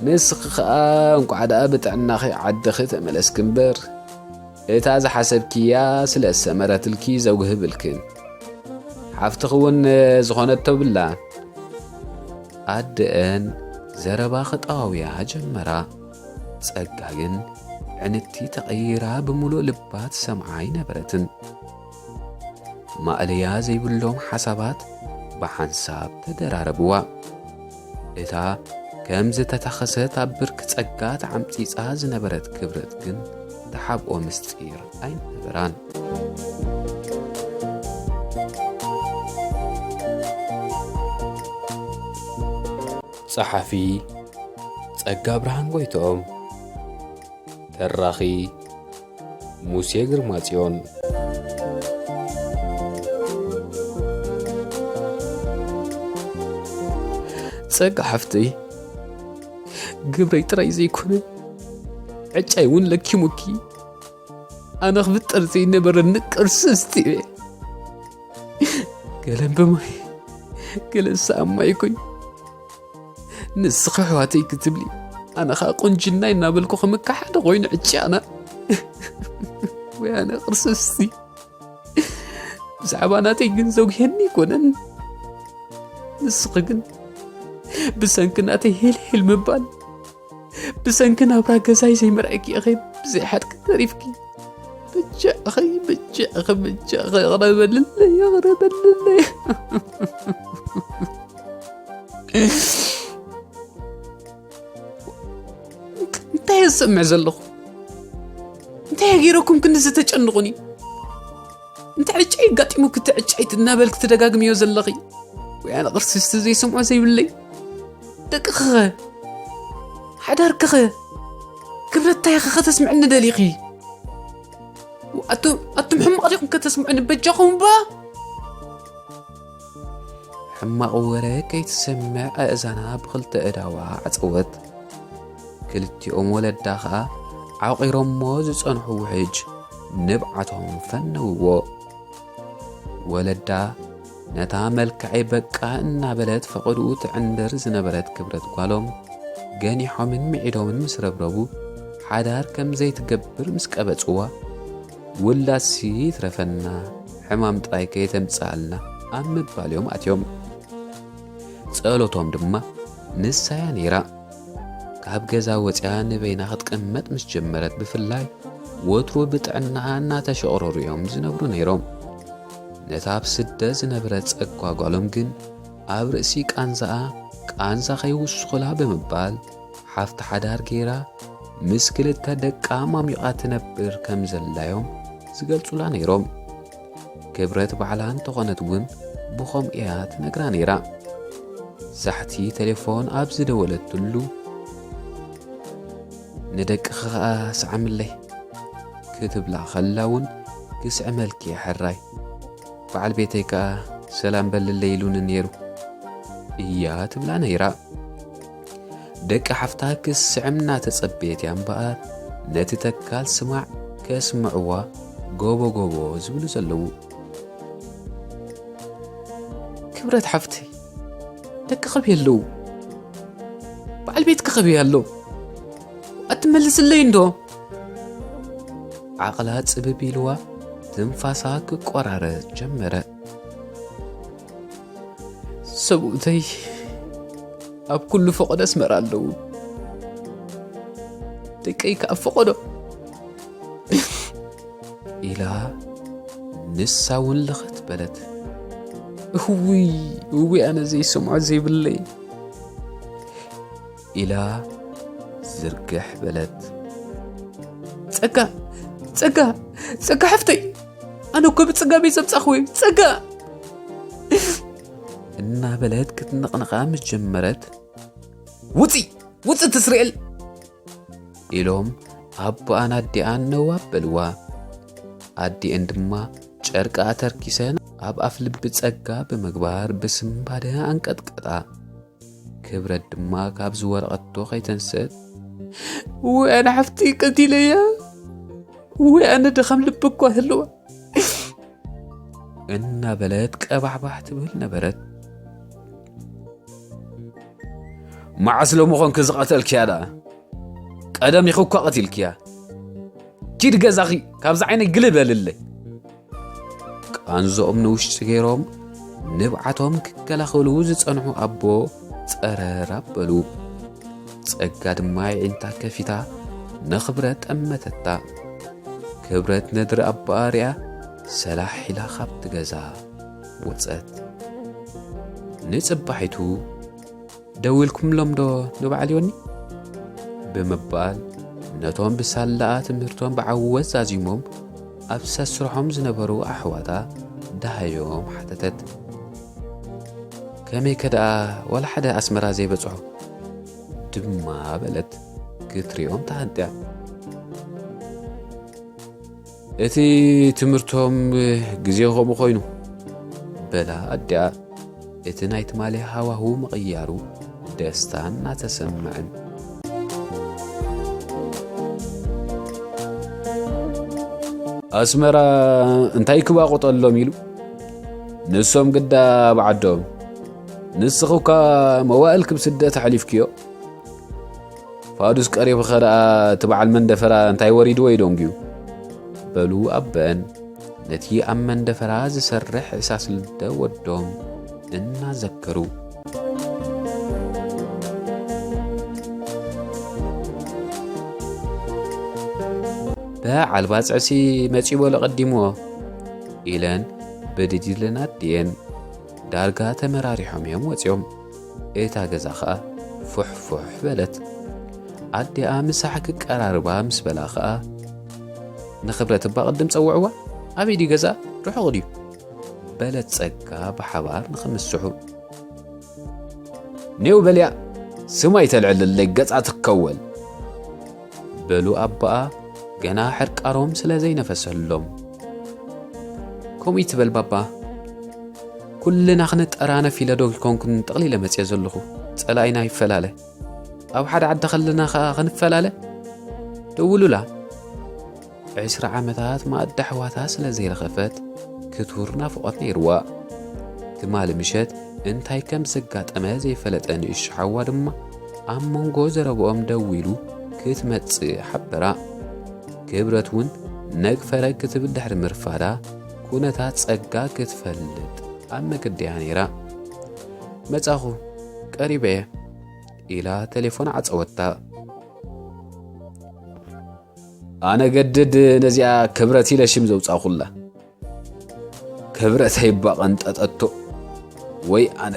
ንስኺ ኸኣ እንቋዕ ደኣ ብጥዕናኺ ዓድኺ ተመለስኪ እምበር፣ እታ ዝሓሰብክያ ስለ ዝሰመረትልኪ ዘውግህብልክን። ሓፍትኺ እውን ዝኾነት ተብላ። ኣደአን ዘረባ ክጠዋውያ ጀመራ። ጸጋ ግን ዕንቲ ተቐይራ ብምሉእ ልባ ትሰምዓ ኣይነበረትን። ማእለያ ዘይብሎም ሓሳባት ብሓንሳብ ተደራረብዋ። እታ ከም ዝተታኸሰት ኣብ ብርኪ ጸጋ ተዓምጺጻ ዝነበረት ክብረት ግን ተሓብኦ ምስጢር ኣይነበራን። ጸሓፊ ጸጋ ብርሃን ጎይትኦም፣ ተራኺ ሙሴ ግርማጽዮን። ጸጋ ሓፍተይ፣ ግብረይ ጥራይ ዘይኮነ፣ ዕጫይ እውን ለኪሙኪ። ኣነ ክፍጠር ዘይነበረኒ ቅርስስቲ እየ። ገለን ብማይ፣ ገለን ሰኣብ ማይ ኮኝ። ንስኺ ኣሕዋተይ ክትብሊ፣ ኣነ ኸኣ ቁንጅናይ እናበልኩ ክምካ ሓደ ኮይኑ ዕጫና። ወይ ኣነ ቅርስስቲ። ብዛዕባ ናተይ ግን ዘጉሄኒ ኣይኮነን። ንስኺ ግን ብሰንኪ ናተይ ሄልሄል ምባል፣ ብሰንኪ ናብራ ገዛይ ዘይምርኣይኪ ኢኺ ብዘይ ሓድቂ ተሪፍኪ። በጃኺ፣ በጃኺ፣ በጃኺ፣ ይቕረ በልለይ፣ ይቕረ በልለይ። እንታይ እየ ዝሰምዕ ዘለኹ? እንታይ እየ ገይረኩም ክንድዚ ተጨንቑኒ? እንታይ ዕጫይ ኣጋጢሙኪ እቲ ዕጫይ እናበልኪ ትደጋግምዮ ዘለኺ? ወይ ኣነ ቅርስስቲ ዘይሰምዖ ዘይብለይ? ደቅኺኸ? ሓዳርክኸ? ክብረታይኸ ከተስምዕኒ ደሊኺ? ኣቱም፣ ኣቱም ሕማቕ ዲኹም ከተስምዑኒ በጃኹም እባ? ሕማቕ ወረ ከይትሰምዕ ኣእዛና ብኽልተ እዳዋ ዓጸወት። ክልቲኦም ወለዳ ኸኣ ዓቑሮሞ ዝጸንሑ ውሕጅ ንብዓቶም ፈነውዎ። ወለዳ ነታ መልክዐይ በቃ እናበለት ፈቐድኡ ትዕንድር ዝነበረት ክብረት ጓሎም ገኒሖምን ምዒዶምን ምስ ረብረቡ፣ ሓዳር ከም ዘይትገብር ምስ ቀበጽዋ፣ ውላድሲ ይትረፈና፣ ሕማም ጥራይ ከየተምጽኣልና ኣብ ምባል እዮም ኣትዮም። ጸሎቶም ድማ ንሳ'ያ ነይራ። ካብ ገዛ ወጺኣ ንበይና ክትቅመጥ ምስ ጀመረት ብፍላይ፣ ወትሩ ብጥዕናኣ እናተሸቕረሩ እዮም ዝነብሩ ነይሮም። ነታ ኣብ ስደት ዝነበረት ጸጋ ጓሎም ግን ኣብ ርእሲ ቃንዛኣ ቃንዛ ከይውስኹላ ብምባል፣ ሓፍቲ ሓዳር ገይራ ምስ ክልተ ደቃ ማሚቓ ትነብር ከም ዘላዮም ዝገልጹላ ነይሮም። ክብረት ባዕላ እንተኾነት እውን ብኸምኡ እያ ትነግራ ነይራ። ሳሕቲ ቴሌፎን ኣብ ዝደወለትሉ፣ "ንደቅኺ ኸኣ ስዓምለይ" ክትብላ ኸላ እውን፣ "ክስዕመልኪ እየ ሕራይ፣ በዓል ቤተይ ከኣ ሰላም በልለይ" ኢሉኒ ነይሩ እያ ትብላ ነይራ። ደቂ ሓፍታ ክስዕም እናተጸበየት እያ እምበኣር፣ ነቲ ተካል ስማዕ ከስምዕዋ ጎቦ ጎቦ ዝብሉ ዘለዉ። ክብረት ሓፍተይ፣ ደቂ ከበይ ኣለዉ? በዓል ቤትኪ ከበይ ኣሎ? ኣትመልስለይ እንዶ? ዓቕላ ጽብብ ኢልዋ ትንፋሳ ክቆራረጽ ጀመረ። ሰብኡተይ ኣብ ኩሉ ፈቐዶ ኣስመራ ኣለዉ። ደቀይ ከኣ ኣብ ፈቐዶ ኢላ ንሳ እውን ልኽት በለት። እውይ፣ እውይ፣ ኣነ ዘይሰምዖ ዘይብለይ ኢላ ዝርግሕ በለት። ጸጋ፣ ጸጋ፣ ጸጋ ሓፍተይ፣ ኣነ እኮ ብጸጋ ቤት ዘምጻኽዎ እዩ፣ ጸጋ እናበለት ክትንቕንቓ ምስ ጀመረት፣ "ውጺ፣ ውጺ ትስርኤል!" ኢሎም ኣቦኣን ኣዲኣን ነው ኣበልዋ። ኣዲኤን ድማ ጨርቂ ኣተርኪሰን ኣብ ኣፍ ልቢ ጸጋ ብምግባር ብስንባደ ኣንቀጥቀጣ። ክብረት ድማ ካብዚ ወረቐቶ ከይተንስእ፣ "ወይ ኣነ ሓፍቲ ቀቲለያ፣ ወይ ኣነ ድኻም ልቢ እኳ ህልዋ" እናበለት ቀባሕባሕ ትብል ነበረት። መዓስ ሎሚ ኾንኪ ዝቐተልክያ ደኣ? ቀደም ኢኺ እኳ ቀቲልክያ። ኪድ ገዛኺ፣ ካብዚ ዓይነይ ግልይ በልለይ። ቃንዝኦም ንውሽጢ ገይሮም ንብዓቶም ክከላኸሉ ዝጸንሑ ኣቦ ጸረር ኣበሉ። ጸጋ ድማ የዒንታ ከፊታ ንኽብረት ጠመተታ። ክብረት ነድሪ ኣቦኣ ሪኣ ሰላሕ ኢላ ካብቲ ገዛ ወጸት። ንጽባሒቱ "ደዊልኩምሎም ዶ ንበዓል ዮኒ?" ብምባል ነቶም ብሳላኣ ትምህርቶም ብዓወት ዛዚሞም ኣብ ሰስርሖም ዝነበሩ ኣሕዋታ ደሃዮም ሓተተት። "ከመይከ ደኣ ዋላ ሓደ ኣስመራ ዘይበጽሖ?" ድማ በለት ክትሪኦም ተሃንጥያ። "እቲ ትምህርቶም ግዜ ከምኡ ኮይኑ" በላ ኣዲኣ። እቲ ናይ ትማሊ ሃዋህው ምቕያሩ ደስታ እናተሰምዐን። "ኣስመራ እንታይ ክባቑጠሎም ኢሉ? ንሶም ግዳ ኣብ ዓዶም። ንስኺ እኳ መዋእል ክብ ስደት ኣሕሊፍክዮ። ፋዱስ ቀሪብኸ ደኣ እቲ በዓል መንደፈራ እንታይ ወሪድዎ እዩ ደንጉዩ?" በሉ ኣበን ነቲ ኣብ መንደፈራ ዝሰርሕ እሳስ ልደ ወዶም እናዘከሩ። "በዓል ባጽዕሲ መጺኡ በሎ ቀዲምዎ" ኢለን ብድድ ኢለን ኣዲኤን ዳርጋ ተመራሪሖም እዮም ወጺኦም። እታ ገዛ ኸኣ ፉሕፉሕ በለት። ኣዲኣ ምሳሕ ክቀራርባ ምስ በላ ኸኣ፣ "ንኽብረት እባ ቅድም ጸውዕዋ፣ ኣበይ ድዩ ገዛ? ርሑቕ ድዩ?" በለት ጸጋ ብሓባር ንኽምስሑ። "ኔው በልያ፣ ስም ኣይተልዕልለይ፣ ገጻ ትከወል" በሉ ኣቦኣ ገና ሕርቃሮም ስለ ዘይነፈሰሎም። "ከምኡ ይትበል ባባ፣ ኩልና ክንጠራነፍ ኢለ ዶ ይኮንኩን ጠቕሊለ መጽየ ዘለኹ? ጸላኢና ይፈላለ፣ ኣብ ሓደ ዓዲ ከለና ኸኣ ክንፈላለ? ደውሉላ። ዕስራ ዓመታት ማእዲ ኣሕዋታ ስለ ዘይረኸፈት ክቱር ናፍቖት ነይርዋ። ትማሊ ምሸት እንታይ ከም ዘጋጠመ ዘይፈለጠ ንእሽቶ ሓዋ ድማ ኣብ መንጎ ዘረብኦም ደው ኢሉ ክትመጽእ ሓበራ። ክብረት እውን ነግ ፈረግ ክትብል ድሕሪ ምርፋዳ ኩነታት ጸጋ ክትፈልጥ ኣብ መገዲ እያ ነይራ። "መጻኹ፣ ቀሪበ እየ" ኢላ ቴሌፎን ዓጸወታ። "ኣነ ገድድ ነዚኣ ክብረት ኢለ ሽም ዘውጻኹላ። ክብረት ኣይባ ቀንጠጠቶ ወይ ኣነ"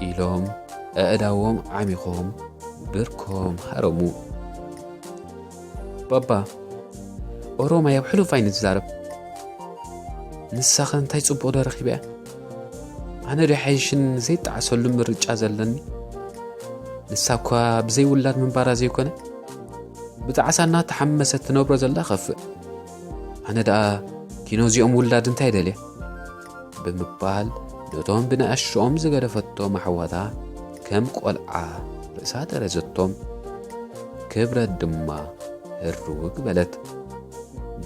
ኢሎም ኣእዳዎም ዓሚኾም ብርኮም ሃረሙ። "ባባ፣ ኦሮማይ ኣብ ሕሉፍ ኣይንዛረብ። ንሳኸ እንታይ ጽቡቕ ዶ ረኺበያ? ኣነ ዶ ሓይሽን ዘይጠዓሰሉ ምርጫ ዘለኒ? ንሳ እኳ ብዘይ ውላድ ምንባራ ዘይኮነ፣ ብጣዕሳ እናተሓመሰት ትነብሮ ዘላ ከፍእ። ኣነ ደኣ ኪኖ እዚኦም ውላድ እንታይ ደልየ?" ብምባል ነቶም ብንኣሽኦም ዝገደፈቶም ኣሕዋታ ከም ቆልዓ ርእሳ ደረዘቶም። ክብረት ድማ ህርውግ በለት።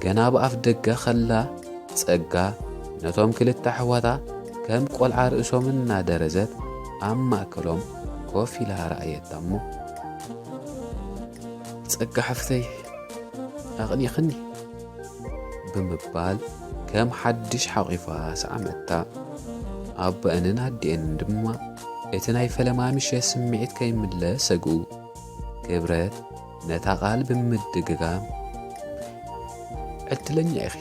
ገና ብኣፍ ደገ ከላ ጸጋ ነቶም ክልተ ኣሕዋታ ከም ቆልዓ ርእሶም እናደረዘት ኣብ ማእከሎም ኮፍ ኢላ ረኣየታ እሞ፣ "ጸጋ ሓፍተይ፣ ኣቕኒኽኒ" ብምባል ከም ሓድሽ ሓቒፋ ሰዓመታ። ኣቦኣንን ኣዲኤን ድማ እቲ ናይ ፈለማ ምሸት ስምዒት ከይምለስ ሰግኡ። ክብረት ነታ ቃል ብምድግጋም፣ "ዕድለኛ ኢኺ፣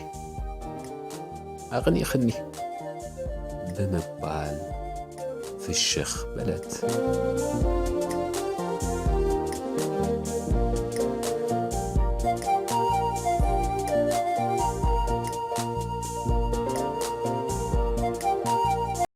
ኣቕኒኽኒ" ብምባል ፍሽኽ በለት።